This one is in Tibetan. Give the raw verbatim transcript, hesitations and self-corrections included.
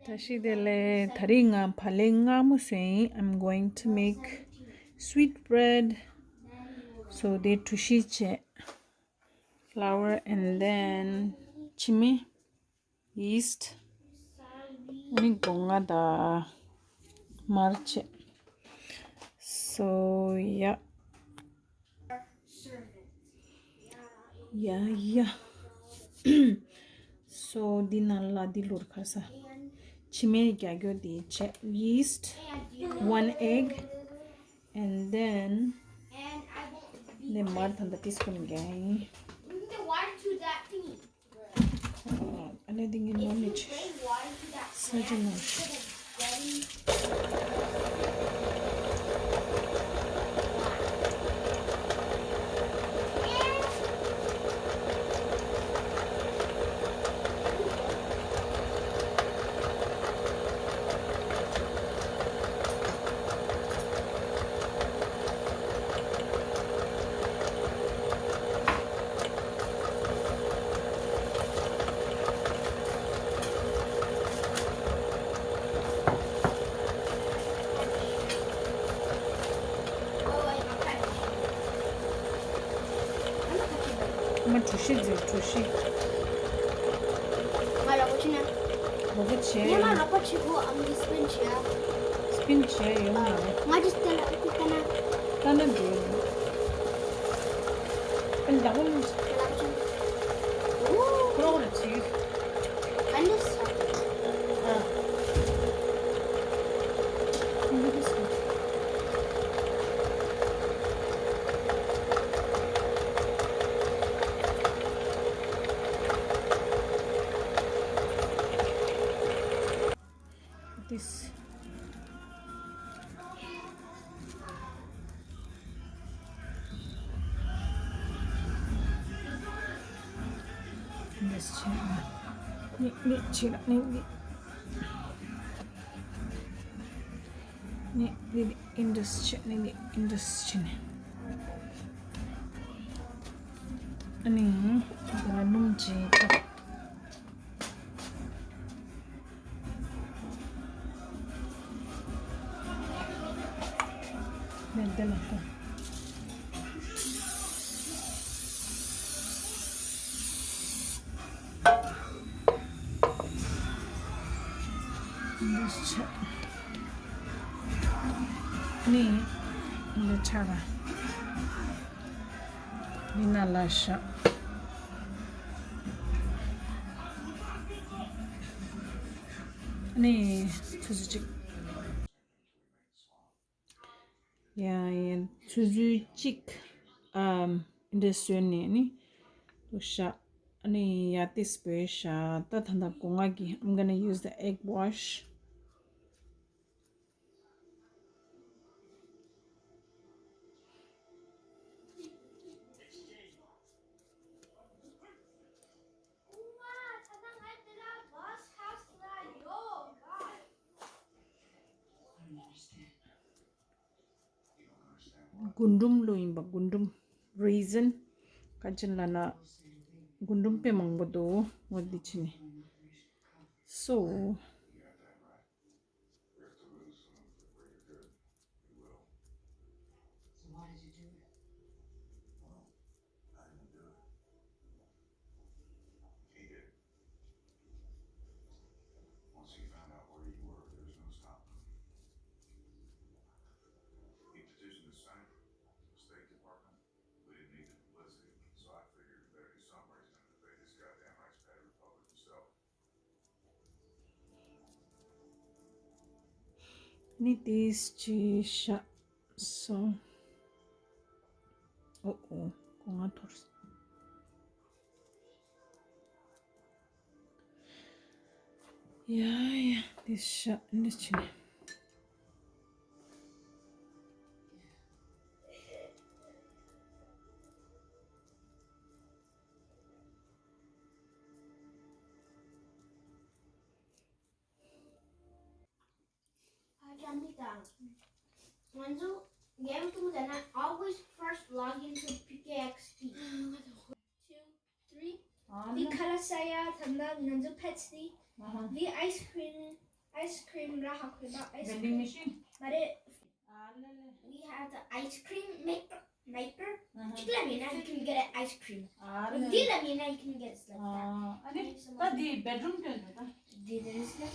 བཀྲ་ཤིས་བདེ་ལེགས། ད་རིང་ང་བག་ལེབ་མངར་མོ་བཟོས་ཡིན། I'm going to make sweet bread. So དེ་གྲོ་ཞིབ་བྱས། Flour and then ཕྱེ་མར། Yeast. ནི་སྒོ་ང་དང་མར་བྱས། So yeah. Yeah, yeah. So འདི་ནང་ལ་འདི་བླུགས། ཁ་ས་ཕྱེ་མར་རྒྱག་རྒྱུ་འདི་བྱས། Yeast, one egg, and then ནི་མར་ད་ལྟ་ཊི་སི་པུན་བརྒྱབ་ཡིན། ཨ་ནི་འདི་ངའི་ནོར་ནི་ཆེ། ས་ཆ་ནོར་ཤི། ཨ་མ་གྲོ་ཞིབ་ཟེར། གྲོ་ཞིབ། ང་རོགས་པ་བྱེད་ན། རོགས་པ་བྱེད། ངས་མ་རོགས་པ་བྱེད་གོ་ཨམ་གྱི་སི་པིན་བྱེད་ཡ། སི་པིན་བྱེད་ཡོང་ང་། ང་ཅི་སྟེ་ལ་ཨུ་ཏི་ལྟ་ན། ལྟ་ན་འདི། ཨ་ལག་པ་མི། ལག་པ་བྱེད། ཨོ། ཁོ་རང་ཁོ་རང་བྱེད། ཨ་ནི་ས། ཨ། ཨ་ནི་ས། This. This chair. ནི་ནི་ཆེ་ལ་ནི་ནི། ནི་ནི་ནི་ཨིན་ཌི་ཆེ་ནི་ནི་ཨིན་ཌི་ཆེ་ནི། ཨ་ནི་དེ་ལ་སྣུམ་ཅིག་བཏབ། ནས་འདི་ལ་ལྟོས། འདི་ཆ་ནི་འདི་ཆ་ར། འདི་ནང་ལ་བཞག། ནི་ཆུ་ཚོད་གཅིག། ཡ་ཡ་ཆུ་ཚོད་གཅིག་ཨམ་འདི་བཟོས་ནས་ནི་བཞག། ནི་ཡ་ཏིས་བོས་བཞག། ད་ད་ད་སྒོ་ང་གི། I'm gonna use the egg wash. རྒུན་འབྲུམ་བླུགས་ཡིན་པ། རྒུན་འབྲུམ། Raisin. ག་ཅི་ལབ་ན་རྒུན་འབྲུམ་དཔེ་མང་པོ་འདུག་འོ་འདི་ཕྱི་ནས། So ནི་ཏིས་ཅི་ཤ་སོང་། ཨོ་ཨོ་གོ་ང་ཐོར། ཡ་ཡ་ཏིས་ཤ་འདི་ཆི་ནི། ང་ཚོ་game to the net always first log into P K X P. Two, three. འདི་ཁ་ལག་ཟ་ཡ། ད་ལྟ་ང་ཚོ་pets འདི། འདི་ice cream། ice cream ར་ཧ་ཁོ་ན་ice vending cream machine. མ་རེད། ཨ་ལེ་ལེ། We have the ice cream maker maker. ཨ་ཧ། གཅིག་ལ་མིན་ན་you can get an ice cream. ཨ་ལེ། འདི་ལ་མིན་ན་you can get it like that. ཨ་ནི་ད་འདི་bedroom སྟོན་དང་ད། འདི་རེད་ཟེར།